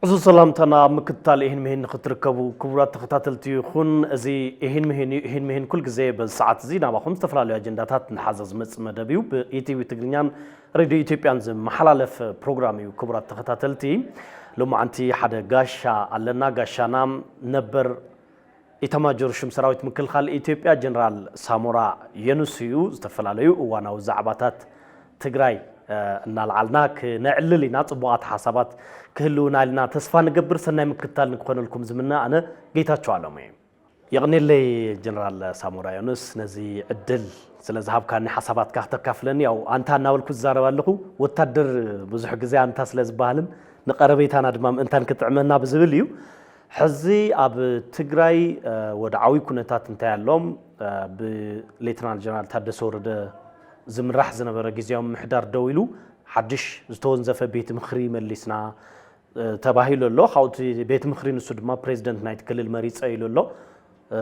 ብዙ ሰላምታና ኣብ ምክትታል ኢሂን ምሂን ንክትርከቡ ክቡራት ተኸታተልቲ ይኹን። እዚ ኢሂን ምሂን እዩ። ኢሂን ምሂን ኩል ግዜ በዚ ሰዓት እዚ ናባኹም ዝተፈላለዩ ኣጀንዳታት ንሓዘ ዝመጽእ መደብ እዩ። ብኢቲቪ ትግርኛን ሬድዮ ኢትዮጵያን ዝመሓላለፍ ፕሮግራም እዩ። ክቡራት ተኸታተልቲ፣ ሎማዓንቲ ሓደ ጋሻ ኣለና። ጋሻና ነበር ኢታማጆር ሹም ሰራዊት ምክልኻል ኢትዮጵያ ጀነራል ሳሞራ የኑስ እዩ። ዝተፈላለዩ እዋናዊ ዛዕባታት ትግራይ፣ እ፣ እናልዓልና ክነዕልል ኢና። ጽቡቓት ሓሳባት ክህልውና ኢልና ተስፋ ንገብር። ሰናይ ምክትታል ንክኾነልኩም ዝምነ ኣነ ጌታቸው ኣለሙ እየ። የቕኔለይ ጀነራል ሳሞራ የኑስ ነዚ ዕድል ስለ ዝሃብካኒ ሓሳባትካ ክተካፍለኒ። ያው ኣንታ እናበልኩ ዝዛረብ ኣለኹ። ወታደር ብዙሕ ግዜ ኣንታ ስለ ዝበሃልን ንቀረቤታና ድማ ምእንታን ክጥዕመና ብዝብል እዩ። ሕዚ ኣብ ትግራይ፣ እ፣ ወድዓዊ ኩነታት እንታይ ኣሎ? እ፣ ብሌተናል ጀነራል ታደሰ ወረደ ዝምራሕ ዝነበረ ግዝያዊ ምምሕዳር ደው ኢሉ ሓድሽ ዝተወንዘፈ ቤት ምኽሪ መሊስና፣ እ፣ ተባሂሉ ኣሎ። ካብኡ እቲ ቤት ምኽሪ ንሱ ድማ ፕሬዚደንት ናይቲ ክልል መሪጸ ኢሉ ኣሎ። እ፣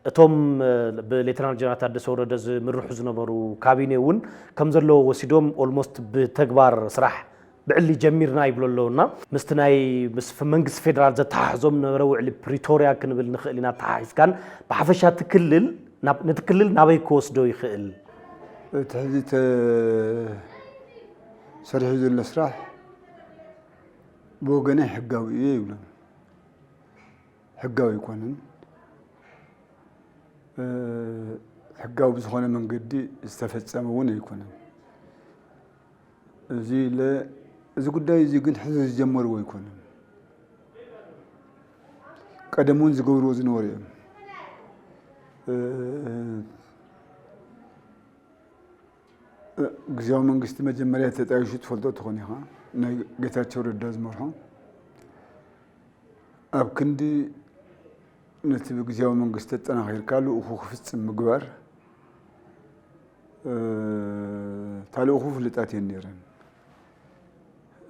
እቶም፣ እ፣ ብሌተናል ጀነራል ታደሰ ወረደ ዝምርሑ ዝነበሩ ካቢኔ እውን ከም ዘለዎ ወሲዶም ኦልሞስት ብተግባር ስራሕ ብዕሊ ጀሚርና ይብሉ ኣለዉ። እና ምስቲ ናይ ምስ መንግስቲ ፌደራል ዘተሓሕዞም ነበረ ውዕሊ ፕሪቶርያ ክንብል ንኽእል ኢና። ተሓሒዝካን ብሓፈሻ እቲ ክልል ናብ፣ ነቲ ክልል ናበይ ክወስዶ ይኽእል? እቲ ሕዚ ተሰሪሑ ዘሎ ስራሕ ብወገነይ ሕጋዊ እዩ ይብሎም። ሕጋዊ ኣይኮነን። እ፣ ሕጋዊ ብዝኾነ መንገዲ ዝተፈጸመ እውን ኣይኮነን። እዚ ለ-፣ እዚ ጉዳይ እዚ ግን ሕዚ ዝጀመርዎ ኣይኮነን። ቀደም እውን ዝገብርዎ ዝነበሩ እዮም። እ፣ እ፣ ግዝያዊ መንግስቲ መጀመርያ ተጣይሹ ትፈልጦ ትኾን ኢኻ። ናይ ጌታቸው ረዳ ዝመርሖ። ኣብ ክንዲ ነቲ ግዝያዊ መንግስቲ ኣጠናኺርካ ልኡኹ ክፍጽም ምግባር፣ እ፣ እታ ልኡኹ ፍሉጣት እየን ነይረን።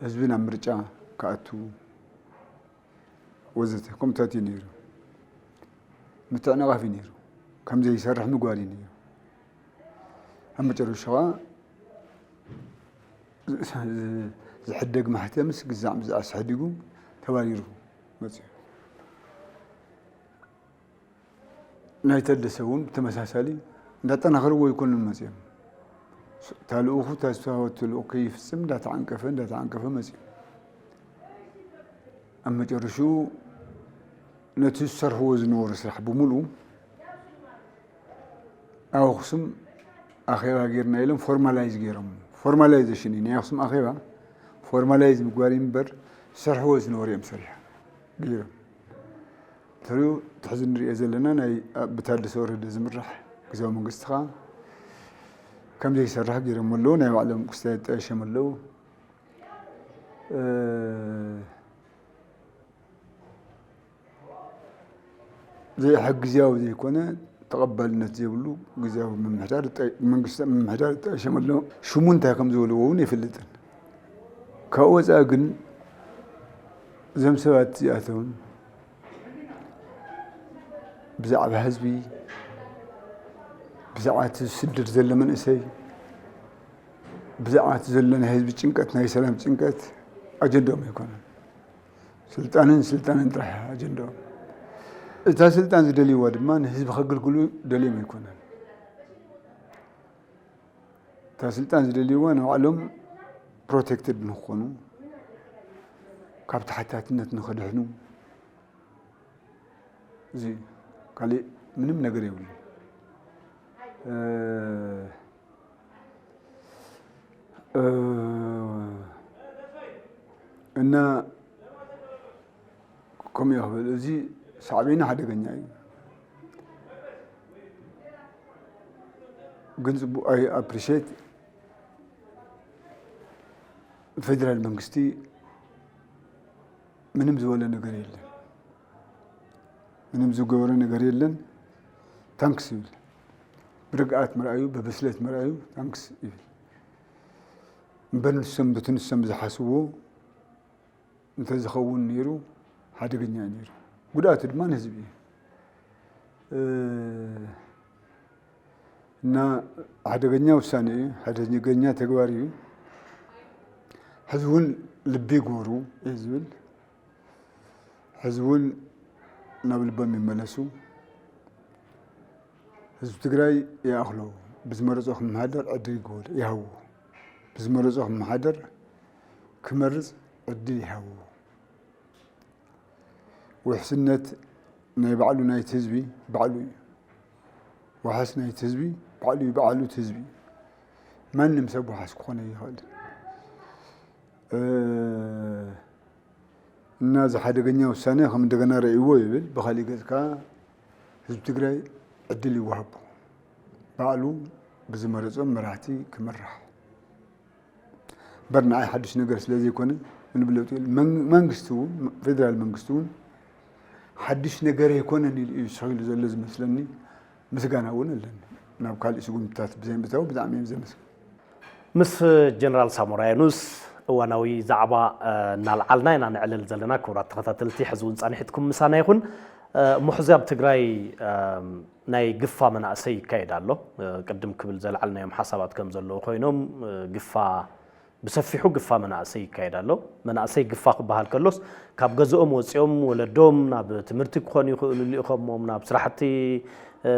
ህዝቢ ናብ ምርጫ ክኣቱ ወዘተ ከምኡታት እዩ ነይሩ። ምትዕንቓፍ እዩ ነይሩ። ከም ዘይሰርሕ ምግባር እዩ ነይሩ። ኣብ መጨረሻ ኸዓ ዝ-፣ ዝ-፣ ዝሕደግ ማሕተምስ ግዛዕ ምዛዕ ስሕዲጉ ተባሪሩ መፅዩ። ናይ ተደሰ እውን ብተመሳሳሊ እንዳጠናኸርዎ ኣይኮኑን መፅዮም። እታ ልኡኹ፣ እታ ዝተዋህበቶ ልኡኽ ከይፍፅም እንዳተዓንቀፈ፣ እንዳተዓንቀፈ መፅዩ። ኣብ መጨረሽኡ ነቲ ዝሰርሕዎ ዝነበሩ ስራሕ ብምሉኡ ኣብ ኣኽሱም ኣኼባ ጌርና ኢሎም ፎርማላይዝ ጌሮም። ፎርማላይዜሽን እዩ ናይ ኣኽሱም ኣኼባ፣ ፎርማላይዝ ምግባር እዩ እምበር ዝሰርሕዎ ዝነበሩ እዮም ሰሪሖም ጌሮም። ተሪኡ እቲ ሕዚ ንሪኦ ዘለና ናይ ብታደሰ ወረደ ዝምራሕ ግዝያዊ መንግስቲ ኸዓ ከም ዘይሰርሕ ገይሮም ኣለዉ። ናይ ባዕሎም ክስታይ ጠየሸም ኣለዉ። እ፣ ዘይሐ-፣ ግዝያዊ ዘይኮነ ተቐባልነት ዘይብሉ ግዝያዊ ምምሕዳር ጠ-፣ መንግስቲ ምምሕዳር ጠየሸም ኣለዉ። ሽሙ እንታይ ከም ዝበልዎ እውን ኣይፈልጥን። ካብኡ ወፃኢ ግን እዞም ሰባት እዚኣቶም ብዛዕባ ህዝቢ፣ ብዛዕባ እቲ ዝስደድ ዘሎ መንእሰይ፣ ብዛዕባ እቲ ዘሎ ናይ ህዝቢ ጭንቀት፣ ናይ ሰላም ጭንቀት ኣጀንድኦም ኣይኮነን። ስልጣንን ስልጣንን ጥራሕ ኣጀንድኦም። እታ ስልጣን ዝደልይዋ ድማ ንህዝቢ ከገልግሉ ደልዮም ኣይኮነን። እታ ስልጣን ዝደልይዋ ንባዕሎም ፕሮቴክትድ ንክኾኑ፣ ካብ ተሓታትነት ንኽድሕኑ፣ እዚ ካልእ ምንም ነገር የብሉን። እ፣ እ፣ እና ከምኡ ይኽብል። እዚ ሳዕቤኑ ሓደገኛ እዩ። ግን ጽቡቕ፣ ኣይ ኣፕሪሼት ፌደራል መንግስቲ ምንም ዝበሎ ነገር የለን። ምንም ዝገበሮ ነገር የለን። ታንክስ ይብል። ብርግኣት ምርኣዩ፣ ብብስለት ምርኣዩ ታንክስ ይብል። እምበር ንሶም፣ በቲ ንሶም ዝሓስብዎ እንተዝኸውን ነይሩ ሓደገኛ እዩ ነይሩ። ጉድኣቱ ድማ ንህዝቢ እዩ። እ፣ እና ሓደገኛ ውሳኔ እዩ፣ ሓደገኛ ተግባር እዩ። ሕዚ እውን ልቢ ይግበሩ እየ ዝብል። ሕዚ እውን ናብ ልቦም ይመለሱ። ህዝቢ ትግራይ ይኣኽሎ። ብዝመረጾ ክመሓደር ዕድል ይግበሩ፣ ይሃቡ። ብዝመረጾ ክመሓደር ክመርጽ ዕድል ይሃቡ። ውሕስነት ናይ ባዕሉ ናይቲ ህዝቢ ባዕሉ እዩ። ዋሕስ ናይቲ ህዝቢ ባዕሉ እዩ፣ ባዕሉ እቲ ህዝቢ። ማንም ሰብ ዋሕስ ክኾነ ይኽእል። እ፣ እና እዚ ሓደገኛ ውሳነ ከም እንደገና ረእይዎ ይብል። ብኻሊእ ገጽ ከኣ ህዝቢ ትግራይ ዕድል ይወሃቦ። ባዕሉ ብዝመረጾም መራሕቲ ክምራሕ። እምበር ንዓይ ሓድሽ ነገር ስለ ዘይኮነ፣ ምንም ለውጢ የለን። መን-፣ መንግስቲ እውን፣ ፌደራል መንግስቲ እውን ሓድሽ ነገር ኣይኮነን ኢሉ እዩ ስቕ ኢሉ ዘሎ ዝመስለኒ። ምስጋና እውን ኣለኒ። ናብ ካልእ ስጉምትታት ብዘይ ምእታው ብጣዕሚ እየ ዘመስግን። ምስ ጀነራል ሳሞራ የኑስ እዋናዊ ዛዕባ፣ እ፣ እናልዓልና ኢና ነዕልል ዘለና። ክቡራት ተኸታተልቲ፣ ሕዚ እውን ጻንሒትኩም ምሳና ይኹን። እ፣ እሞ ሕዚ ኣብ ትግራይ፣ እ፣ ናይ ግፋ መናእሰይ ይካየድ ኣሎ። እ፣ ቅድም ክብል ዘልዓልናዮም ሓሳባት ከም ዘለዉ ኮይኖም፣ እ፣ ግፋ ብሰፊሑ ግፋ መናእሰይ ይካየድ ኣሎ። መናእሰይ ግፋ ክበሃል ከሎስ፣ ካብ ገዝኦም ወፂኦም ወለዶም ናብ ትምህርቲ ክኾኑ ይኽእሉ፣ ልኢኾሞም ናብ ስራሕቲ፣ እ፣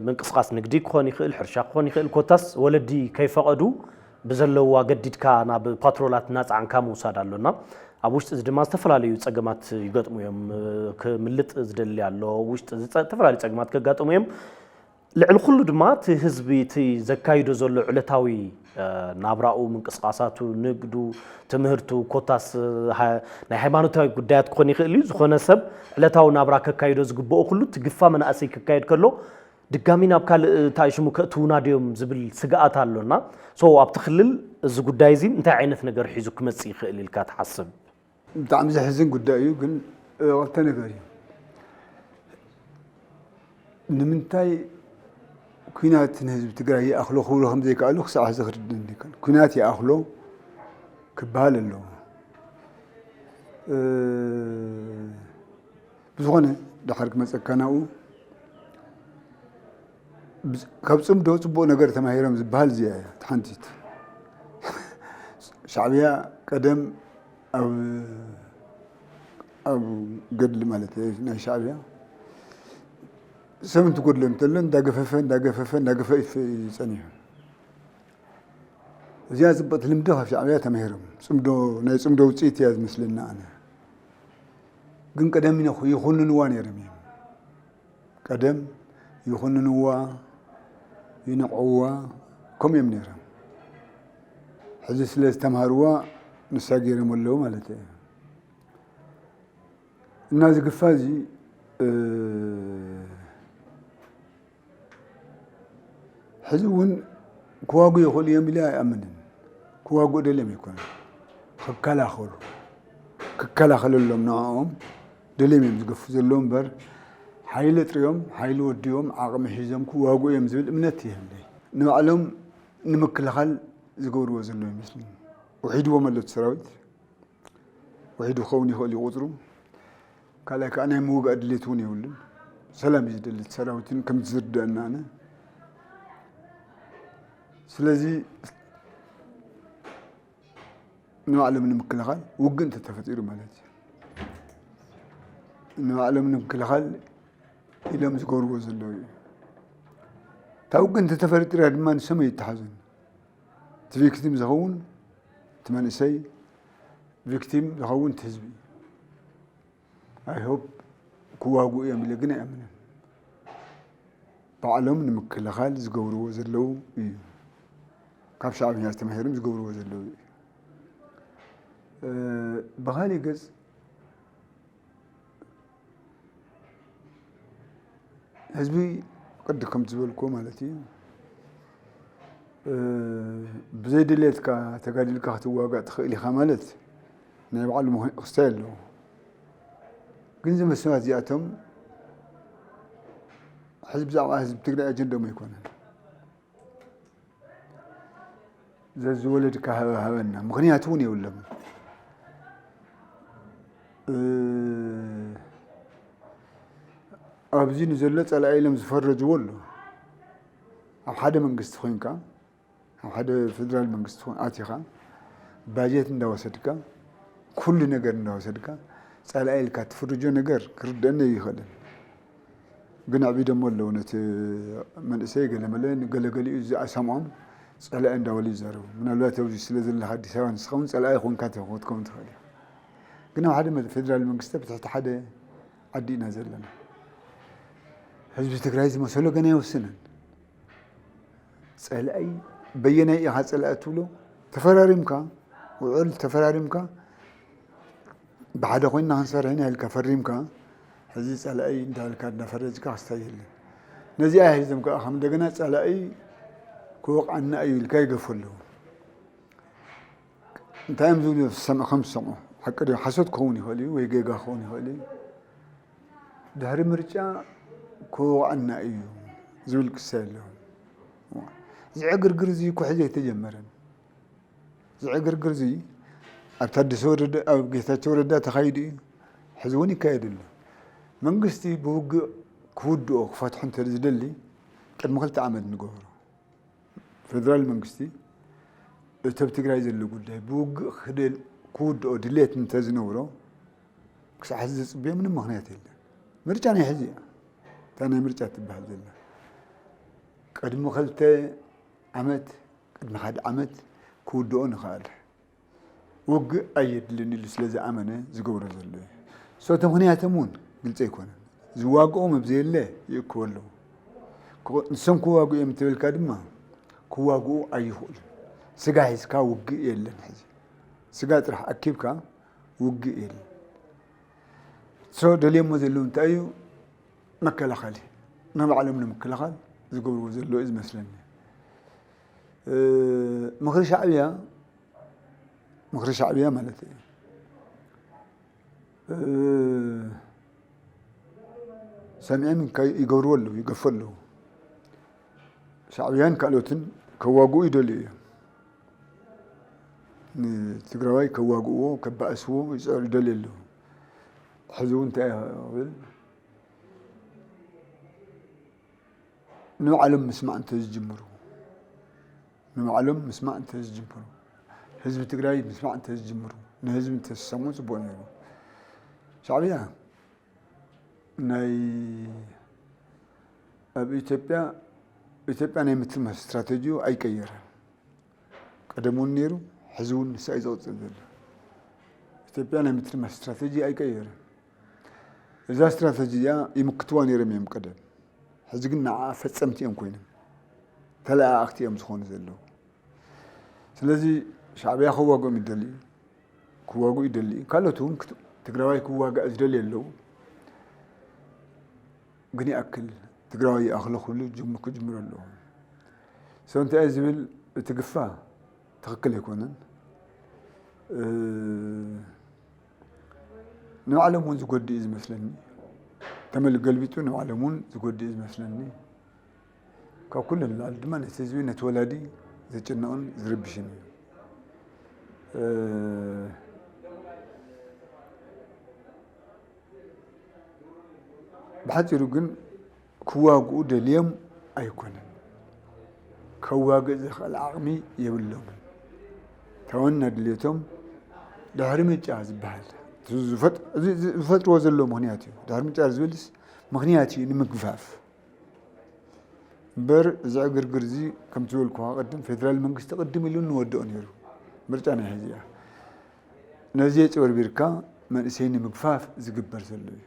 ምንቅስቓስ ንግዲ ክኾን ይኽእል፣ ሕርሻ ክኾን ይኽእል፣ ኮታስ ወለዲ ከይፈቐዱ ብዘለዉ ኣገዲድካ ናብ ፓትሮላት እናፀዓንካ ምውሳድ ኣሎና። ኣብ ውሽጢ እዚ ድማ ዝተፈላለዩ ፀገማት ይገጥሙ እዮም። እ፣ ክምልጥ ዝደሊ ኣሎ፣ ኣብ ውሽጢ እዚ ፀ-፣ ዝተፈላለዩ ፀገማት ከጋጥሙ እዮም። ልዕሊ ኩሉ ድማ እቲ ህዝቢ እቲ ዘካይዶ ዘሎ ዕለታዊ፣ እ፣ ናብራኡ፣ ምንቅስቓሳቱ፣ ንግዱ፣ ትምህርቱ፣ ኮታስ፣ እ፣ ሃ-፣ ናይ ሃይማኖታዊ ጉዳያት ክኾን ይኽእል እዩ። ዝኾነ ሰብ ዕለታዊ ናብራ ከካይዶ ዝግብኦ ኩሉ እቲ ግፋ መናእሰይ ክካየድ ከሎ ድጋሚ ናብ ካልእ እንታይ ሽሙ ከእትዉና ድዮም ዝብል ስግኣት ኣሎና። ሶ ኣብቲ ክልል እዚ ጉዳይ እዚ እንታይ ዓይነት ነገር ሒዙ ክመጽእ ይኽእል ኢልካ ትሓስብ? ብጣዕሚ ዘሕዝን ጉዳይ እዩ፣ ግን፣ እ፣ ክልተ ነገር እዩ። ንምንታይ ኲናት ንህዝቢ ትግራይ ይኣኽሎ ክብሉ ከም ዘይከኣሉ ክሳዕ ሕዚ ክርድእኒ ኣይከኣለን። ኲናት ይኣኽሎ ክበሃል ኣለዎ። እ፣ ብዝኾነ፣ ድሓር ክመጸካ ናብኡ፣ ብዝ-፣ ካብ ጽምዶ ጽቡቕ ነገር ተማሂሮም ዝበሃል እዚኣ እያ፣ እቲ ሓንቲት። ሻዕብያ ቀደም ኣብ፣ ኣብ ገድሊ ማለት እዩ፣ ናይ ሻዕብያ ሰብ እንትጎድሎ እንተሎ እንዳገፈፈ፣ እንዳገፈፈ፣ እንዳገፈፈ እዩ ጸኒሑ። እዚኣ ጽብቕቲ ልምዲ ካብ ሻዕብያ ተማሂሮም። ጽምዶ፣ ናይ ጽምዶ ውጽኢት እያ ዝመስለኒ ኣነ። ግን ቀደም ይነ-፣ ይኹንንዋ ነይሮም እዮም። ቀደም ይኹንንዋ፣ ይንዕቕዋ፣ ከምኡ እዮም ነይሮም። ሕዚ ስለ ዝተምሃርዋ ንሳ ገይሮም ኣለዉ ማለት እዩ። እና እዚ ግፋ እዚ፣ እ፣ ሕዚ እውን ክዋጉ ይኽእሉ እዮም ኢለ ኣይኣምንን። ክዋጉ ደልዮም ኣይኮነን። ክከላኸሉ፣ ክከላኸለሎም ንዕኦም ደልዮም እዮም ዝገፉ ዘለዉ እምበር፣ ሓይሊ ጥርዮም፣ ሓይሊ ወድዮም፣ ዓቕሚ ሒዞም ክዋጉ እዮም ዝብል እምነት የብለይ። ንባዕሎም ንምክልኻል ዝገብርዎ ዘለዉ ይመስለኒ። ውሒድዎም ኣሎ እቲ ሰራዊት። ውሒዱ ክኸውን ይኽእል እዩ ቁፅሩ። ካልኣይ ከዓ ናይ ምውጋእ ድሌት እውን የብሉን። ሰላም እዩ ዝደሊ እቲ ሰራዊትን ከም ዝርድአና ኣነ። ስለዚ ንባዕሎም ንምክልኻል ውግእ እንተተፈጢሩ ማለት እዩ። ንባዕሎም ንምክልኻል ኢሎም ዝገብርዎ ዘለዉ እዩ። እታ ውግእ እንተተፈጢራ ድማ ንሶም ይተሓዙን። እቲ ቪክቲም ዝኸውን እቲ መንእሰይ፣ ቪክቲም ዝኸውን እቲ ህዝቢ እዩ። ኣይ ሆፕ ክዋግኡ እዮም ኢለ ግን ኣይኣምንን። ባዕሎም ንምክልኻል ዝገብርዎ ዘለዉ እዩ። ካብ ሻዕብያ ተማሂሮም ዝገብርዎ ዘለዉ እዩ። እ፣ ብኻሊእ ገጽ ህዝቢ ቅዲ ከም ዝበልኩዎ ማለት እዩ። እ፣ ብዘይ ድሌትካ ተጋዲልካ ክትዋጋእ ትኽእል ኢኻ ማለት ናይ ባዕሉ ምኽ-፣ ክስታይ ኣለዎ። ግን እዞም ሰባት እዚኣቶም ሕዚ ብዛዕባ ህዝቢ ትግራይ ኣጀንዶም ኣይኮነን። ዘዝወለድካ ሃበ-፣ ሃበና። ምኽንያት እውን የብሎም። እ፣ ኣብዚ ንዘሎ ጸላኢ ኢሎም ዝፈረጅዎ ኣሎ። ኣብ ሓደ መንግስቲ ኮይንካ፣ ኣብ ሓደ ፌደራል መንግስቲ ኮን-፣ ኣቲኻ፣ ባጀት እንዳወሰድካ፣ ኩሉ ነገር እንዳወሰድካ፣ ጸላኢ ኢልካ ትፍርጆ ነገር ክርደአኒ ኣይኽእልን። ግን ኣዕቢዶሞ ኣለዉ ነቲ መንእሰይ፣ ገለመለ፣ ገለገሊኡ ዝኣሰምዖም ጸላኢ እንዳበሉ ይዛረቡ። ምናልባት ኣብዚ ስለ ዘለኻ ኣዲስ ኣበባ ንስኻ እውን ጸላኢ ኮንካ ክትከውን ትኽእል ኢኻ። ግን ኣብ ሓደ መ-፣ ፌደራል መንግስቲ ኣብ ትሕቲ ሓደ ዓዲ ኢና ዘለና። ህዝቢ ትግራይ ዝመሰሎ ገና ኣይወሰነን። ጸላኢ በየናይ ኢኻ ጸላኢ ትብሎ? ተፈራሪምካ፣ ውዕል ተፈራሪምካ፣ ብሓደ ኮይንና ክንሰርሕ ኢና ኢልካ ፈሪምካ፣ ሕዚ ጸላኢ እንዳበልካ እንዳፈረጅካ ክስታይ የለን። ነዚኣ ሒዞም ከኣ ከም እንደገና ጸላኢ ክወቕዓና እዩ ኢልካ ይገፉ ኣለዉ። እንታይ እዮም ዝብሉ ዝሰምዑ ከም ዝሰምዑ፣ ሓቂ ድዩ ሓሶት ክኸውን ይኽእል እዩ ወይ ጌጋ ክኸውን ይኽእል እዩ። ድሕሪ ምርጫ ክወቕዓና እዩ ዝብል ክሳይ ኣለዎ። እዚ ዕግርግር እዚ እኮ ሕዚ ኣይተጀመረን። እዚ ዕግርግር እዚ ኣብ ታደሰ ወረደ፣ ኣብ ጌታቸው ረዳ ተኻይዱ እዩ። ሕዚ እውን ይካየድ ኣሎ። መንግስቲ ብውግእ ክውድኦ ክፈትሖ እንተ ዝደሊ ቅድሚ ክልተ ዓመት ንገብሮ። ፌደራል መንግስቲ እቲ ኣብ ትግራይ ዘሎ ጉዳይ ብውግእ ክደል-፣ ክውድኦ ድሌት እንተ ዝነብሮ ክሳዕ ሕዚ ዘጽብዮ ምንም ምኽንያት የለን። ምርጫ ናይ ሕዚ እያ። እታ ናይ ምርጫ ትበሃል ዘላ ቅድሚ ክልተ ዓመት፣ ቅድሚ ሓደ ዓመት ክውድኦ ንኽእል። ውግእ ኣየድልን ኢሉ ስለ ዝኣመነ ዝገብሮ ዘሎ እዩ። So እቲ ምኽንያቶም እውን ግልፂ ኣይኮነን። ዝዋግኦም ኣብ ዘየለ ይእክቡ ኣለዉ። ክቕ-፣ ንሶም ክዋግኡ እዮም እንተበልካ ድማ ክዋግኡ ኣይኽእሉን። ስጋ ሒዝካ ውግእ የለን። ሕዚ ስጋ ጥራሕ ኣኪብካ ውግእ የለን። So ደልዮሞ ዘለዉ እንታይ እዩ? መከላኸሊ፣ ንባዕሎም ንምክልኻል ዝገብርዎ ዘለዉ እዩ ዝመስለኒ። እ፣ ምኽሪ ሻዕብያ፣ ምኽሪ ሻዕብያ ማለት እዩ። እ፣ ሰሚዖም ከ-፣ ይገብርዎ ኣለዉ፣ ይገፉ ኣለዉ። ሻዕብያን ካልኦትን ከዋግኡ ይደልዩ እዮም። ንትግራዋይ ከዋግእዎ፣ ከባእስዎ ይጸ-፣ ይደልዩ ኣለዉ። ሕዚ እውን እንታይ ይብል? ንባዕሎም ምስማዕ እንተዝጅምሩ፣ ንባዕሎም ምስማዕ እንተዝጅምሩ፣ ህዝቢ ትግራይ ምስማዕ እንተዝጅምሩ፣ ንህዝቢ እንተዝሰምዑ ጽቡቕ ነይሩ። ሻዕብያ ናይ፣ ኣብ ኢትዮጵያ፣ ኢትዮጵያ ናይ ምትርማስ ስትራተጂኡ ኣይቀየረን። ቀደም እውን ነይሩ፣ ሕዚ እውን ንሳ እዩ ዝቕጽል ዘሎ። ኢትዮጵያ ናይ ምትርማስ ስትራተጂ ኣይቀየረን። እዛ ስትራተጂ እዚኣ ይምክትዋ ነይሮም እዮም ቀደም። ሕዚ ግን ንዓ ፈጸምቲ እዮም ኮይኖም፣ ተለኣኣኽቲ እዮም ዝኾኑ ዘለዉ። ስለዚ ሻዕብያ ክዋግኦም ይደሊ፣ ክዋግኡ ይደሊ። ካልኦት እውን ክት-፣ ትግራዋይ ክዋጋእ ዝደልዩ ኣለዉ። ግን ይኣክል፣ ትግራዋይ ይኣኽሎ ክብሉ ጅም-፣ ክጅምሩ ኣለዎም። ሰብ እንታይ እዩ ዝብል፣ እቲ ግፋ ትኽክል ኣይኮነን። እ፣ ንባዕሎም እውን ዝጎድእ እዩ ዝመስለኒ። ተመል-፣ ገልቢጡ ንባዕሎም እውን ዝጎድእ እዩ ዝመስለኒ። ካብ ኩሉ ንላዕሊ ድማ ነቲ ህዝቢ፣ ነቲ ወላዲ ዘጨንቕን ዝርብሽን እዩ። እ፣ ብሓጺሩ ግን ክዋግኡ ደልዮም ኣይኮነን። ከዋግእ ዝኽእል ዓቕሚ የብሎምን። እታ ዋና ድሌቶም ድሕሪ ምርጫ ዝበሃል፣ እቲ ዝፈጥ-፣ እዚ፣ እዚ ዝፈጥርዎ ዘሎ ምኽንያት እዩ። ድሕሪ ምርጫ ዝብልስ ምኽንያት እዩ ንምግፋፍ። እምበር እዚ ዕግርግር እዚ ከምቲ ዝበልኩኻ ቅድም፣ ፌደራል መንግስቲ ቅድም ኢሉ ንወድኦ ነይሩ። ምርጫ ናይ ሕዚ እያ። ነዚ የጭበርቢርካ መንእሰይ ንምግፋፍ ዝግበር ዘሎ እዩ።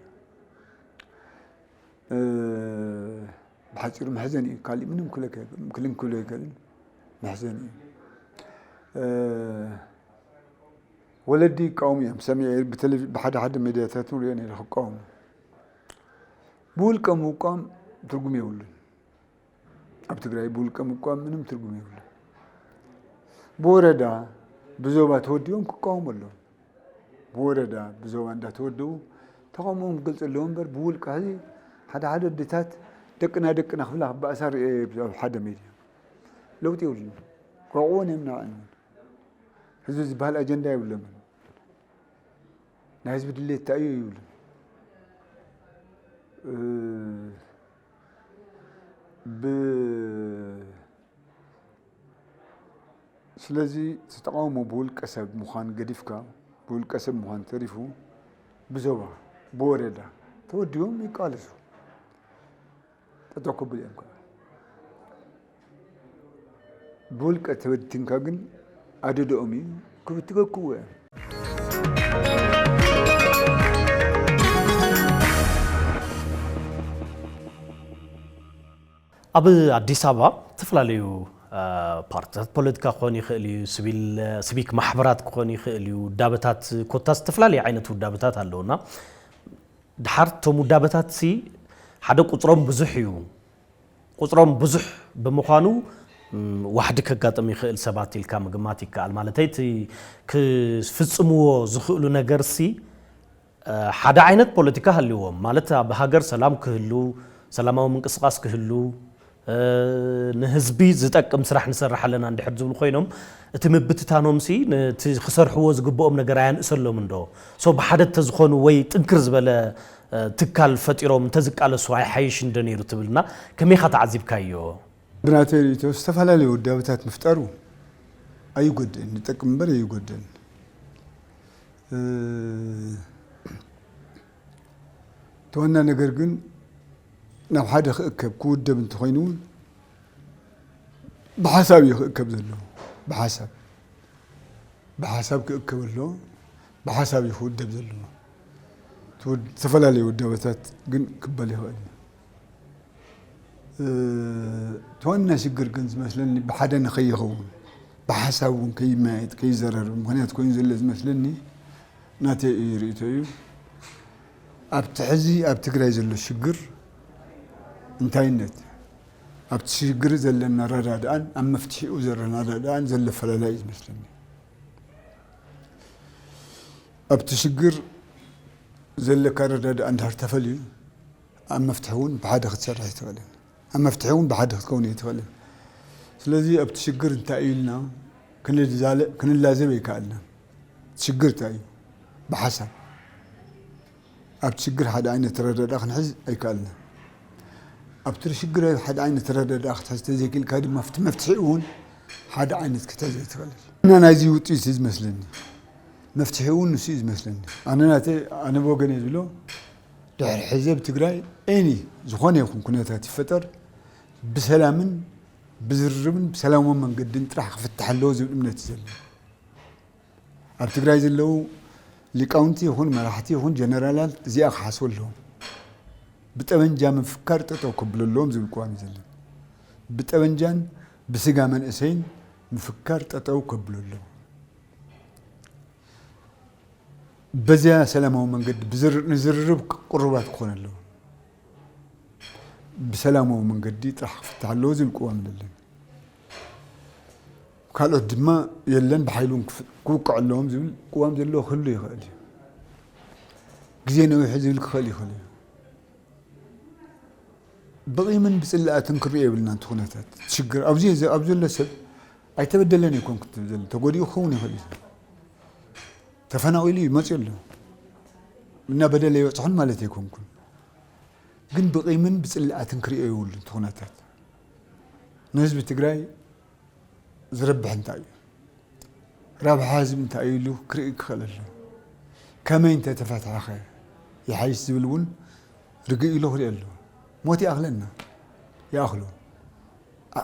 እ፣ ብሓፂሩ መሕዘኒ እዩ፣ ካሊእ ምንም ክብለካ ኣይክእልን፣ ክልን ክብሎ ኣይክእልን። መሕዘኒ እዩ። እ፣ ወለዲ ይቃወሙ እዮም፣ ሰሚዐ ብቴሌቪ-፣ ብሓደ ሓደ ሚድያታት ንሪኦ ነይረ ክቃወሙ። ብውልቀ ምውቃም ትርጉም የብሉን። ኣብ ትግራይ ብውልቀ ምውቃም ምንም ትርጉም የብሉን። ብወረዳ ብዞባ ተወዲቦም ክቃወሙ ኣለዎም። ብወረዳ ብዞባ እንዳተወደቡ ተቓውሞኦም ክገልጹ ኣለዎም እምበር ብውልቀ ሕዚ ሓደ ሓደ ኣዴታት ደቅና ደቅና ክብላ ክበኣሳ ርእየ ኣብ ሓደ ሚድያ። ለውጢ የብሉን። ክወቕዕዎን እዮም ንዕን እውን። ህዝቢ ዝበሃል ኣጀንዳ የብሎምን። ናይ ህዝቢ ድሌት እንታይ እዩ ይብሉ። እ፣ ብ-፣ ስለዚ እቲ ተቓውሞ ብውልቀ ሰብ ምዃን ገዲፍካ፣ ብውልቀ ሰብ ምዃን ተሪፉ፣ ብዞባ፣ ብወረዳ ተወዲቦም ይቃለሱ። ጠጠው ክብል እዮም። ብውልቀ ተበቲንካ ግን ኣደድኦም እዩ፣ ክብትከክዎ እዮም። ኣብ ኣዲስ ኣበባ ዝተፈላለዩ ፓርትታት ፖለቲካ ክኾን ይኽእል እዩ፣ ሲቪክ ማሕበራት ክኾን ይኽእል እዩ፣ ውዳበታት ኮታ ዝተፈላለዩ ዓይነት ውዳበታት ኣለውና። ድሓር እቶም ውዳበታት ሲ ሓደ ቁፅሮም ብዙሕ እዩ። ቁፅሮም ብዙሕ ብምዃኑ ዋሕዲ ከጋጥም ይኽእል ሰባት ኢልካ ምግማት ይከኣል። ማለተይ እቲ ክፍፅምዎ ዝኽእሉ ነገር ሲ ሓደ ዓይነት ፖለቲካ ሃልዎም ማለት ኣብ ሃገር ሰላም ክህሉ፣ ሰላማዊ ምንቅስቃስ ክህሉ፣ ንህዝቢ ዝጠቅም ስራሕ ንሰርሕ ኣለና እንድሕር ዝብሉ ኮይኖም እቲ ምብትታኖም ሲ ነቲ ክሰርሕዎ ዝግብኦም ነገር ኣያንእሰሎም እንዶ? ሶ ብሓደ እንተዝኾኑ ወይ ጥንክር ዝበለ ትካል ፈጢሮም እንተዝቃለሱ ኣይሓይሽ እንዶ ነይሩ ትብልና ከመይኻ ተዓዚብካዮ? ብናተይ ርእይቶ ዝተፈላለዩ ውዳበታት ምፍጣሩ ኣይጎድእን፣ ንጠቅም እምበር ኣይጎድእን። እቲ ዋና ነገር ግን ናብ ሓደ ክእከብ ክውደብ እንተኾይኑ እውን ብሓሳብ እዩ ክእከብ ዘለዎ። ብሓሳብ ብሓሳብ ክእከብ ኣለዎ። ብሓሳብ እዩ ክውደብ ዘለዎ። ዝተፈላለዩ ውዳበታት ግን ክበል ይኽእል እዩ። እቲ ዋና ሽግር ግን ዝመስለኒ ብሓደ ንኸይኸውን ብሓሳብ እውን ከይመያየጥ ከይዘራረብ ምኽንያት ኮይኑ ዘሎ ዝመስለኒ ናተይ እዩ ርእይቶ እዩ። ኣብቲ ሕዚ ኣብ ትግራይ ዘሎ ሽግር እንታይነት ኣብቲ ሽግር ዘለና ኣረዳድኣን ኣብ መፍትሒኡ ዘለና ኣረዳድኣን ዘሎ ኣፈላላይ እዩ ዝመስለኒ። ኣብቲ ሽግር ዘለካ ኣረዳድኣ እንድሕር ተፈልዩ ኣብ መፍትሒ እውን ብሓደ ክትሰርሕ ኣይትኽእልን። ኣብ መፍትሒ እውን ብሓደ ክትከውን ኣይትኽእልን። ስለዚ ኣብቲ ሽግር እንታይ እዩ ኢልና ክንላዘብ ኣይከኣልናን። ሽግር እንታይ እዩ? ብሓሳብ ኣብቲ ሽግር ሓደ ዓይነት ኣረዳድኣ ክንሕዝ ኣይከኣልናን። ኣብቲ ሽግር ሓደ ዓይነት ኣረዳድኣ ክትሕዝ ተዘይክእልካ ድማ ኣብቲ መፍትሒ እውን ሓደ ዓይነት ክትሕዝ ኣይትኽእልን። እና ናይዚ ውፅኢት እዩ ዝመስለኒ። መፍትሒ እውን ንሱ እዩ ዝመስለኒ። ኣነ ናተይ ኣነ ብወገነይ ዝብሎ ድሕሪ ሕዚ ኣብ ትግራይ ኤኒ ዝኾነ ይኹን ኩነታት ይፈጠር ብሰላምን ብዝርርብን ብሰላማዊ መንገድን ጥራሕ ክፍታሕ ኣለዎ ዝብል እምነት እዩ ዘለኒ። ኣብ ትግራይ ዘለዉ ሊቃውንቲ ይኹን መራሕቲ ይኹን ጀነራላት እዚኣ ክሓስቡ ኣለዎም። ብጠበንጃ ምፍካር ጠጠው ከብሉ ኣለዎም ዝብል ቅዋም እዩ ዘለኒ። ብጠበንጃን ብስጋ መንእሰይን ምፍካር ጠጠው ከብሉ ኣለዎም። በዚያ ሰላማዊ መንገዲ ንዝርርብ ቅሩባት ክኾኑ ኣለዎም። ብሰላማዊ መንገዲ ጥራሕ ክፍታሕ ኣለዎ ዝብል ቅዋም ኣለኒ። ካልኦት ድማ የለን ብሓይሊ እውን ክውቅዑ ኣለዎም ዝብል ቅዋም ዘለዎ ክህሉ ይኽእል እዩ። ግዜ ነዊሑ ዝብል ክኽእል ይኽእል እዩ። ብቂምን ብፅላኣትን ክንሪኦ የብልና። እቲ ኩነታት ሽግር ኣብዚ ኣብ ዘሎ ሰብ ኣይተበደለን ኣይኮንኩን ትብል ዘሎ ተጎዲኡ ክኸውን ይኽእል እዩ። ተፈናቒሉ ይመፅእ ኣሎ እና በደል ኣይበፅሖን ማለት ኣይኮንኩን። ግን ብቂምን ብፅላኣትን ክሪኦ የብሉን እቲ ኩነታት። ንህዝቢ ትግራይ ዝረብሕ እንታይ እዩ? ረብሓ ህዝቢ እንታይ እዩ ኢሉ ክርኢ ክኽእል ኣሎ። ከመይ እንተተፈትሐኸ ይሓይሽ ዝብል እውን ርግእ ኢሉ ክርኢ ኣሎ። ሞት ይኣኽለና ይኣኽሎ።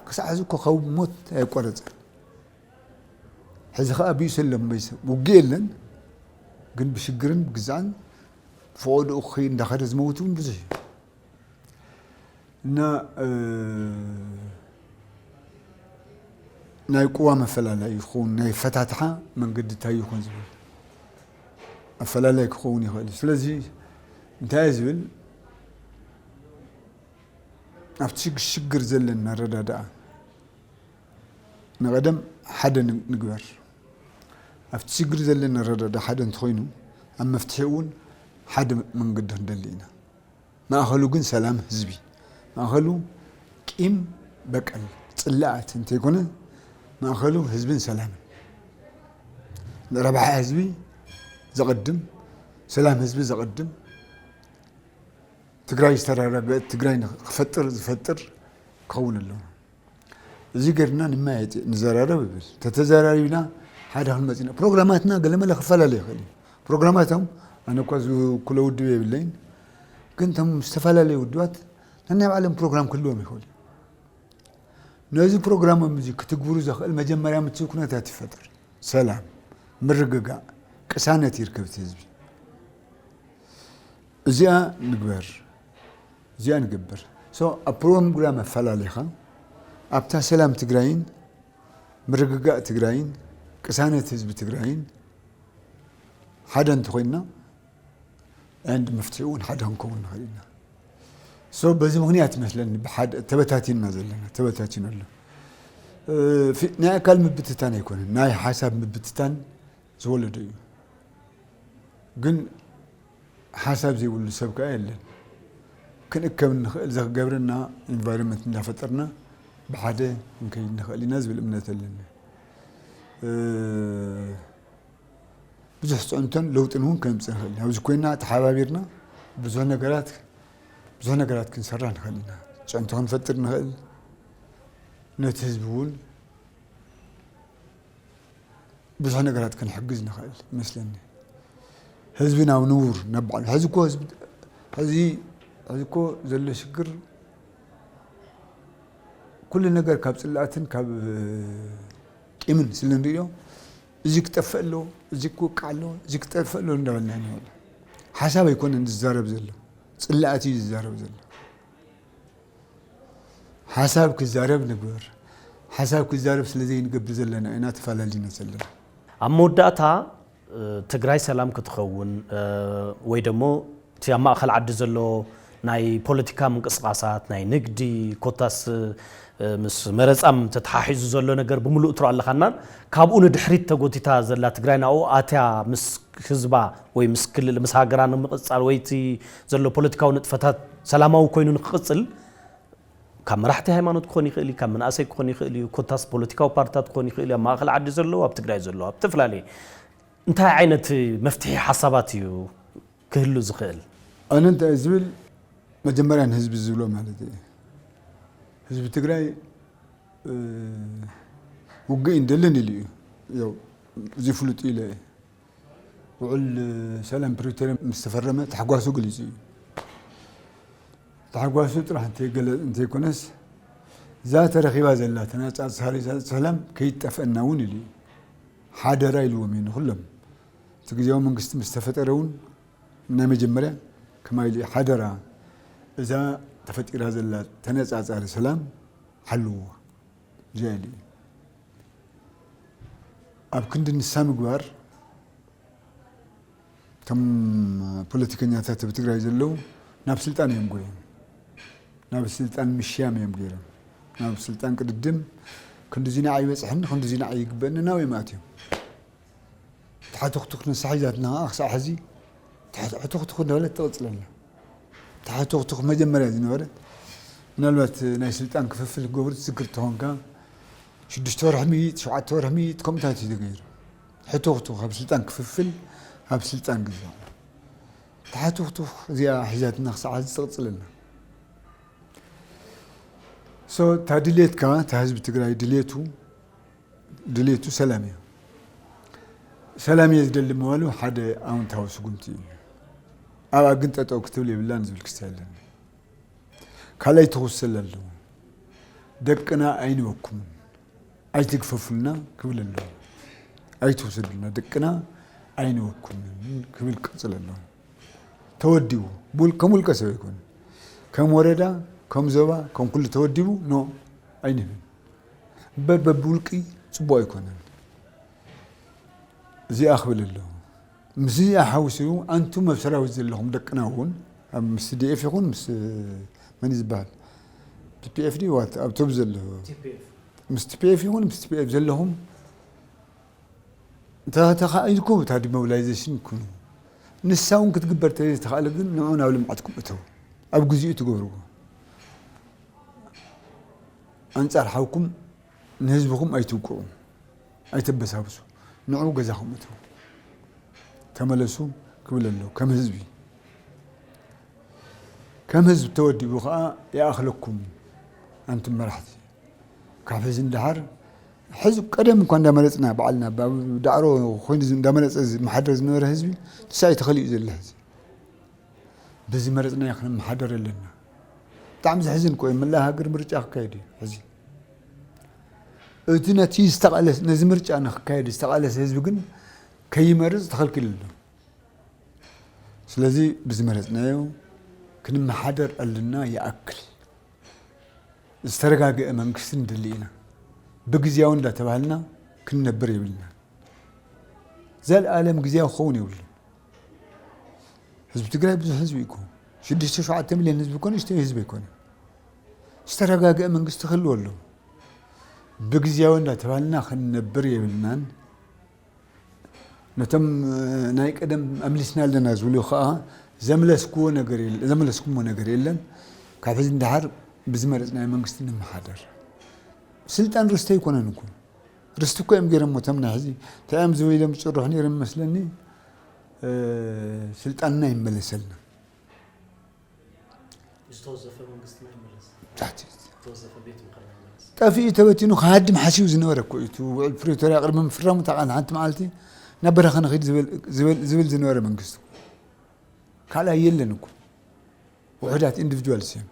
ክሳዕ ሕዚ እኮ ካብ ሞት ኣየቋረፀን። ሕዚ ከዓ ብእሱ የለን በይሰ ውግእ የለን። ግን ብሽግርን ብግዛዕን ፈቐድኡ ክኸይድ እንዳኸደ ዝመውት እውን ብዙሕ እዩ። እና ናይ ቅዋም ኣፈላላይ ይኸውን ናይ ፈታትሓ መንገዲ እንታይ ይኾን ዝብል ኣፈላላይ ክኸውን ይኽእል እዩ። ስለዚ እንታይ እየ ዝብል ኣብቲ ሽግር ዘለና ኣረዳድኣ ንቐደም ሓደ ንግበር። ኣብቲ ሽግር ዘለና ኣረዳድኣ ሓደ እንተኾይኑ ኣብ መፍትሒ እውን ሓደ መንገዲ ክንደሊ ኢና። ማእኸሉ ግን ሰላም ህዝቢ፣ ማእኸሉ ቂም በቀል ፅላኣት እንተይኮነ ማእኸሉ ህዝብን ሰላምን ረብሓ ህዝቢ ዘቐድም ሰላም ህዝቢ ዘቐድም ትግራይ ዝተረጋገአት ትግራይ ክፈጥር ዝፈጥር ክኸውን ኣለዎ። እዚ ገርና ንማየጥ ንዘራረብ ይብል። ተተዘራሪብና ሓደ ክንመጽና። ፕሮግራማትና ገለመለ ክፈላለ ይኽእል እዩ። ፕሮግራማቶም ኣነ እኳ ዝውክሎ ውድብ የብለይን፣ ግን እቶም ዝተፈላለየ ውድባት ነናይ ባዕሎም ፕሮግራም ክህልዎም ይኽእል እዩ። ነዚ ፕሮግራሞም እዚ ክትግብሩ ዘኽእል መጀመርያ ምቹው ኩነታት ይፈጠር። ሰላም፣ ምርግጋእ፣ ቅሳነት ይርከብ እቲ ህዝቢ። እዚኣ ንግበር፣ እዚኣ ንገብር። So ኣብ ፕሮግራም ኣፈላሊኻ ኣብታ ሰላም ትግራይን ምርግጋእ ትግራይን ቅሳነት ህዝቢ ትግራይን ሓደ እንተኾይንና፣ and መፍትሒ እውን ሓደ ክንከውን ንኽእል ኢና። So በዚ ምኽንያት ይመስለኒ ብሓደ ተበታቲንና ዘለና፣ ተበታቲኑ ኣሎ። እ፣ ፊ-፣ ናይ ኣካል ምብትታን ኣይኮነን፣ ናይ ሓሳብ ምብትታን ዝወለዶ እዩ። ግን ሓሳብ ዘይብሉ ሰብ ከኣ የለን። ክንእከብ እንኽእል ዘክገብርና ኢንቫይሮንመንት እንዳፈጠርና ብሓደ ክንከይድ ንኽእል ኢና ዝብል እምነት ኣለኒ። እ፣ ብዙሕ ፅዕንቶን ለውጥን እውን ከምፅእ ንኽእል ኢና። ኣብዚ ኮይና ተሓባቢርና ብዙሕ ነገራት፣ ብዙሕ ነገራት ክንሰራ ንኽእል ኢና። ፅዕንቶ ክንፈጥር ንኽእል፣ ነቲ ህዝቢ እውን ብዙሕ ነገራት ክንሕግዝ ንኽእል ይመስለኒ። ህዝቢ ናብ ንቡር፣ ናብ ባዕሉ። ሕዚ እኮ ህዝቢ፣ ሕዚ፣ ሕዚ እኮ ዘሎ ሽግር ኩሉ ነገር ካብ ጽላእትን ካብ ቂምን ስለ ንርእዮ፣ እዚ ክጠፍእ ኣሎ፣ እዚ ክወቃዕ ኣሎ፣ እዚ ክጠፍእ ኣሎ እንዳበልና ኢና። ሓሳብ ኣይኮነን ዝዛረብ ዘሎ፣ ጽላእት እዩ ዝዛረብ ዘሎ። ሓሳብ ክዛረብ ንግበር። ሓሳብ ክዛረብ ስለ ዘይንገብር ዘለና ኢና ተፈላለና ዘለና። ኣብ መወዳእታ፣ እ፣ ትግራይ ሰላም ክትኸውን፣ እ፣ ወይ ደሞ እቲ ኣብ ማእኸል ዓዲ ዘሎ ናይ ፖለቲካ ምንቅስቃሳት፣ ናይ ንግዲ፣ ኮታስ፣ እ፣ ምስ መረፃም ተተሓሒዙ ዘሎ ነገር ብምሉእ ትሪኦ ኣለኻና። ካብኡ ንድሕሪት ተጎቲታ ዘላ ትግራይ ናብኡ ኣትያ ምስ ህዝባ ወይ ምስ ክልል፣ ምስ ሃገራ ንምቕጻል ወይ እቲ ዘሎ ፖለቲካዊ ንጥፈታት ሰላማዊ ኮይኑ ንክቕጽል ካብ መራሕቲ ሃይማኖት ክኾን ይኽእል እዩ፣ ካብ መናእሰይ ክኾን ይኽእል እዩ፣ ኮታስ ፖለቲካዊ ፓርትታት ክኾን ይኽእል እዩ፣ ኣብ ማእኸል ዓዲ ዘለዉ፣ ኣብ ትግራይ ዘለዉ፣ ኣብ ዝተፈላለየ እንታይ ዓይነት መፍትሒ ሓሳባት እዩ ክህሉ ዝኽእል? ኣነ እንታይ ዝብል መጀመርያ ንህዝቢ ዝብሎ ማለት እዩ። ህዝቢ ትግራይ፣ እ፣ ውግእ ይደልን ኢሉ እዩ። ያው፣ እዚ ፍሉጥ ኢለ እየ። ውዕል ሰላም ፕሪቶርያ ምስ ተፈረመ ታሕጓሱ ገሊጹ እዩ። ታሕጓሱ ጥራሕ እንተይገለ-፣ እንተይኮነስ፣ እዛ ተረኺባ ዘላ ተነጻጻሪ ሰላም ከይጠፍአና እውን ኢሉ እዩ። ሓደራ ኢልዎም እዩ ንኹሎም። እቲ ግዜያዊ መንግስቲ ምስ ተፈጠረ እውን ናይ መጀመርያ ከማይ ኢሉ እዩ፣ ሓደራ እዛ ተፈጢራ ዘላ ተነጻጻሪ ሰላም ሓልውዋ። እዚኣ ኢሉ እዩ። ኣብ ክንዲ ንሳ ምግባር፣ እቶም ፖለቲከኛታት ኣብ ትግራይ ዘለዉ ናብ ስልጣን እዮም ጎዮም። ናብ ስልጣን ምሽያም እዮም ገይሮም። ናብ ስልጣን ቅድድም፣ ክንድዚ ንዓይ ይበፅሐኒ፣ ክንድዚ ንዓይ ይግበአኒ፣ ናብ እዮም ኣትዮም። ተሓቱኽቱኽ ንሳ ሒዛትና ኸዓ ክሳዕ ሕዚ ተሓ-፣ ሕቱኽቱኽ እንዳበለት ትቕፅል ኣላ። ተሓቱኽቱኽ መጀመርያ ዝነበረት፣ ምናልባት ናይ ስልጣን ክፍፍል ክገብሩ ትዝክር ተኾንካ፣ ሽዱሽተ ወርሒ ምይጥ፣ ሸውዓተ ወርሒ ምይጥ፣ ከምኡታት እዩ ተገይሩ። ሕቱኽቱኽ ኣብ ስልጣን ክፍፍል፣ ኣብ ስልጣን ግዛእ። ተሓቱኽቱኽ እዚኣ ሒዛትና ክሳዕ ሕዚ ትቕፅል ኣላ። So፣ እታ ድሌትካ፣ እታ ህዝቢ ትግራይ ድሌቱ፣ ድሌቱ ሰላም እዩ። ሰላም እየ ዝደሊ ምባሉ ሓደ ኣወንታዊ ስጉምቲ እዩ። ኣብኣ ግን ጠጠው ክትብል የብላን ዝብል ክስታይ ኣለኒ። ካልኣይ ትኹሰል ኣለዎ። ደቅና ኣይንበኩምን፣ ኣይትግፈፉልና ክብል ኣለዎ። ኣይትውሰዱልና፣ ደቅና ኣይንበኩምን ክብል ክቅጽል ኣለዎ። ተወዲቡ፣ ብውል-፣ ከም ውልቀ ሰብ ኣይኮን። ከም ወረዳ፣ ከም ዞባ፣ ከም ኩሉ ተወዲቡ፣ ኖ፣ ኣይንህብን። እምበር በብውልቂ ጽቡቕ ኣይኮነን። እዚኣ ክብል ኣለዎ። ምስዚኣ ሓዊሱ ኣንቱም ኣብ ሰራዊት ዘለኹም ደቅና እውን፣ ኣብ ምስ ቲ ዲ ኤፍ ይኹን ምስ መን እዩ ዝበሃል? ቲ ፒ ኤፍ ድዩ ዋት ኣብቶም ዘሎ? ቲ ፒ ኤፍ። ምስ ቲ ፒ ኤፍ ይኹን ምስ ቲ ፒ ኤፍ ዘለኹም እንተ ተኻኢልኩም እታ ዲሞቢላይዜሽን ኩኑ። ንሳ እውን ክትግበር ተዘይተኻእለ ግን ንዑ ናብ ልምዓትኩም እተው። ኣብ ግዜኡ ትገብርዎ። ኣንጻር ሓውኩም ንህዝብኹም ኣይትውቅዑ፣ ኣይተበሳብሱ። ንዑ ገዛኹም እተዉ። ተመለሱ ክብል ኣሎ። ከም ህዝቢ፣ ከም ህዝቢ ተወዲቡ ኸዓ ይኣኽለኩም ኣንቱም መራሕቲ። ካብ ሕዚ ንደሓር፣ ሕዚ ቀደም እኳ እንዳመረፅና ባዕልና፣ ብ-፣ ዳዕሮ ኮይኑ ዝ-፣ እንዳመረፀ ዝመሓደር ዝነበረ ህዝቢ፣ ንሳ እዩ ተኸሊኡ ዘሎ ሕዚ። በዚ መረፅናዮ ክንመሓደር ኣለና። ብጣዕሚ ዘሕዝን እኮ እዩ። መላእ ሃገር ምርጫ ክካየድ እዩ ሕዚ። እቲ ነቲ ዝተቓለስ-፣ ነዚ ምርጫ ንክካየድ ዝተቓለሰ ህዝቢ ግን ከይመርፅ ተኸልኪሉ ኣሎ። ስለዚ ብዝመረፅናዮ ክንመሓደር ኣለና። ይኣክል ዝተረጋገአ መንግስቲ ንደሊ ኢና። ብግዝያዊ እንዳተባህልና ክንነብር የብልና። ዘልኣለም ግዝያዊ ክኸውን የብሉን። ህዝቢ ትግራይ ብዙሕ ህዝቢ እዩ እኮ። ሽዱሽተ ሸውዓተ ሚልዮን ህዝቢ እኮ ንእሽተይ ህዝቢ ኣይኮነን። ዝተረጋገአ መንግስቲ ክህልዎ ኣለዎ። ብግዝያዊ እንዳተባህልና ክንነብር የብልናን። ነቶም፣ እ፣ ናይ ቀደም ኣምሊስና ኣለና ዝብሉ ከዓ ዘምለስክዎ ነገር የለ-፣ ዘምለስኩምዎ ነገር የለን። ካብ ሕዚ ንደሓር ብዝመረፅናዮ መንግስቲ ንመሓደር። ስልጣን ርስቲ ኣይኮነን እኮ። ርስቲ እኮ እዮም ገይሮምዎ እቶም ናይ ሕዚ። እንታይ እዮም ዝብሉ ኢሎም ዝጭርሑ ነይሮም መስለኒ፣ እ፣ ስልጣንና ይመለሰልና። ዝተወዘፈ መንግስትና ይመለስ። ትሕቲ ዝተወዘፈ ቤት ምኽርና ይመለስ። ጠፊኡ ተበቲኑ ክሃድም ሓሲቡ ዝነበረ እኮ እዩ። እቲ ውዕል ፕሪቶርያ ቅድሚ ምፍራሙ እታ ቃል ሓንቲ መዓልቲ ናብ በረኻ ንኺድ ዝብል፣ ዝብል፣ ዝብል ዝነበረ መንግስቲ። ካልኣይ የለን እኮ። ውሑዳት ኢንዲቪጁዋልስ እዮም።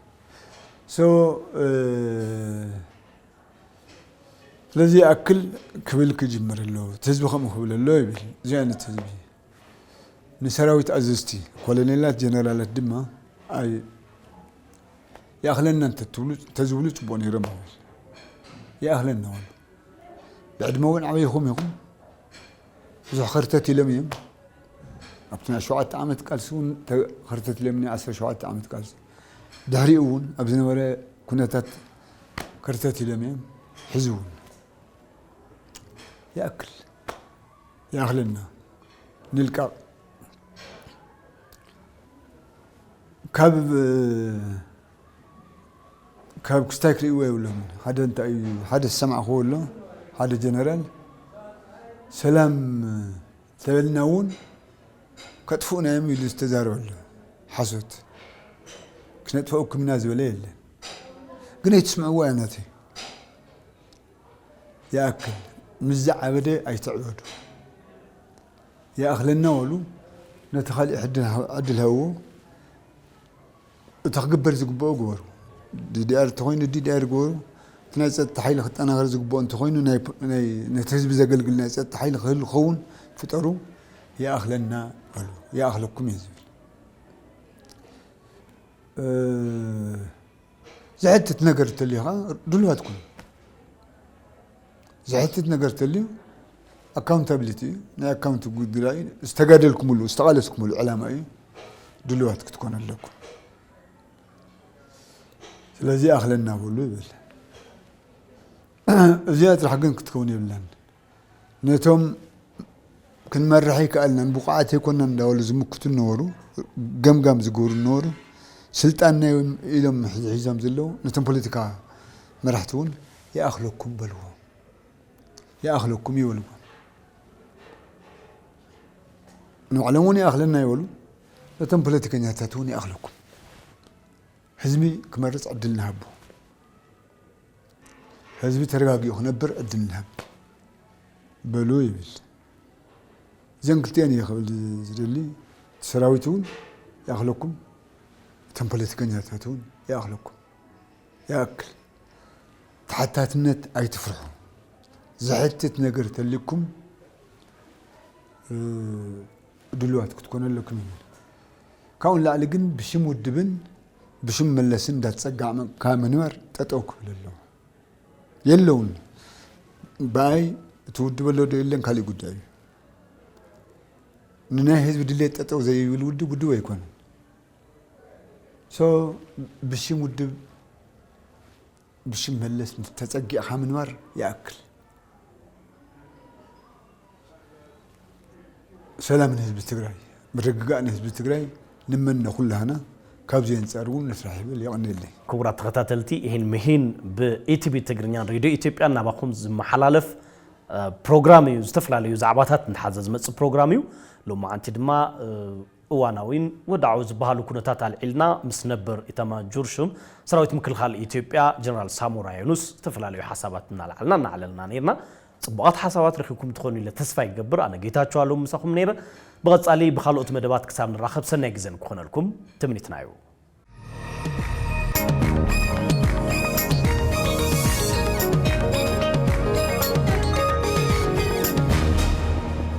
ሶ፣ እ፣ ስለዚ ይኣክል ክብል ክጅምር ኣለዎ። እቲ ህዝቢ ከምኡ ክብል ኣለዎ ይብል። እዚ ዓይነት ህዝቢ። ንሰራዊት ኣዘዝቲ፣ ኮሎኔላት፣ ጀነራላት ድማ ኣይ-፣ ይኣኽለና እንተትብሉ፣ እንተዝብሉ ጽቡቕ ነይሮም ይብል። ይኣኽለና እውን። ብዕድመ እውን ዓበይኹም ኢኹም። ብዙሕ ኸርተት ኢሎም እዮም። ኣብቲ ናይ ሸውዓተ ዓመት ቃልሲ እውን ተ-፣ ኸርተት ኢሎም፣ ናይ ዓሰርተ ሸውዓተ ዓመት ቃልሲ። ድሕሪኡ እውን ኣብ ዝነበረ ኩነታት ኸርተት ኢሎም እዮም። ሕዚ እውን። ይኣክል። ይኣኽለና። ንልቀቕ። ካብ፣ ካብ ክስታይ ክርእይዎ የብሎምን። ሓደ እንታይ እዩ፣ ሓደ ዝሰማዕክዎ ኣሎ፣ ሓደ ጀነራል፣ ሰላም ተበልና እውን ከጥፍኡና እዮም ኢሉ ዝተዛረበ ኣሎ። ሓሶት። ክነጥፍኣኩም ኢና ዝበለ የለን። ግን ኣይትስምዕዎ ኣያ ናተይ። ይኣክል፣ ምስ ዝዓበደ ኣይትዕበዱ። ይኣኽለና በሉ፣ ነቲ ካሊእ ዕድል ሃ-፣ ዕድል ሃብዎ። እቲ ክግበር ዝግብኦ ግበሩ። ዲ ዲ ኣር እንተኾይኑ ዲ ዲ ኣር ግበሩ። እቲ ናይ ጸጥታ ሓይሊ ክጠናኸር ዝግብኦ እንተኾይኑ ናይ ፖ-፣ ናይ፣ ነቲ ህዝቢ ዘገልግል ናይ ጸጥታ ሓይሊ ክህሉ ክኸውን ፍጠሩ። ይኣኽለና በሉ። ይኣኽለኩም እየ ዝብል። እ፣ ዝሕትት ነገር እንተልዩ ኸዓ ድሉዋት ኩኑ። ዝሕትት ነገር እንተልዩ ኣካውንታብሊቲ እዩ። ናይ ኣካውንት ጉዳይ ዝተጋደልኩምሉ፣ ዝተቓለስኩምሉ ዕላማ እዩ። ድሉዋት ክትኮኑ ኣለኩም። ስለዚ ይኣኽለና በሉ ይብል። እዚኣ ጥራሕ ግን ክትከውን የብላን። ነቶም ክንመርሕ ኣይከኣልናን፣ ብቑዓት ኣይኮናን እንዳበሉ ዝምክቱ ነበሩ፣ ገምጋም ዝገብሩ ነበሩ። ስልጣን ናይ ኢሎም ሒዞም ዘለዉ፣ ነቶም ፖለቲካ መራሕቲ እውን ይኣኽለኩም በልዎ። ይኣኽለኩም ይበልዎ። ንባዕሎም እውን ይኣኽለና ይበሉ፣ ነቶም ፖለቲከኛታት እውን ይኣኽለኩም። ህዝቢ ክመርጽ ዕድል ንሃቦ። ህዝቢ ተረጋጊኡ ክነብር ዕድል ንሃብ በሉ ይብል። እዘን ክልቲኤን እየ ክብል ዝደሊ። እቲ ሰራዊት እውን ይኣኽለኩም፣ እቶም ፖለቲከኛታት እውን ይኣኽለኩም። ይኣክል። ተሓታትነት ኣይትፍርሑ። ዘሕትት ነገር ተልኩም፣ እ፣ ድሉዋት ክትኮኑ ኣለኩም ይብል። ካብኡ ንላዕሊ ግን ብሽም ውድብን ብሽም መለስን እንዳተጸጋዕካ ምንባር ጠጠው ክብል ኣለዎ። የለውን። ብኣይ እቲ ውድብ ኣሎ ዶ የለን ካልእ ጉዳይ እዩ። ንናይ ህዝቢ ድሌት ጠጠው ዘይብል ውድብ ውድብ ኣይኮነን። ሶ ብሽም ውድብ ብሽም መለስ ተጸጊዕካ ምንባር ይኣክል። ሰላም ንህዝቢ ትግራይ፣ ምርግጋእ ንህዝቢ ትግራይ ንመነ ኩላህና። ካብዚ ኣንጻር እውን ንስራሕ ይብል። የቐንየለይ። ክቡራት ተኸታተልቲ፣ ይህን ምሂን ብኢቲቪ ትግርኛን ሬድዮ ኢትዮጵያን ናባኹም ዝመሓላለፍ፣ እ፣ ፕሮግራም እዩ። ዝተፈላለዩ ዛዕባታት እንሓዘ ዝመጽእ ፕሮግራም እዩ። ሎማዓንቲ ድማ፣ እ፣ እዋናዊን ወድዓዊ ዝበሃሉ ኩነታት ኣልዒልና ምስ ነበር ኢታማጆር ሹም ሰራዊት ምክልኻል ኢትዮጵያ ጀነራል ሳሞራ የኑስ ዝተፈላለዩ ሓሳባት እናልዓልና እናዕለልና ነይርና። ጽቡቓት ሓሳባት ረኺብኩም ትኾኑ ኢለ ተስፋ ይገብር። ኣነ ጌታቸው ኣለሙ ምሳኹም ነይረ። ብቐጻሊ ብኻልኦት መደባት ክሳብ ንራኸብ ሰናይ ግዘን ክኾነልኩም ትምኒትና እዩ።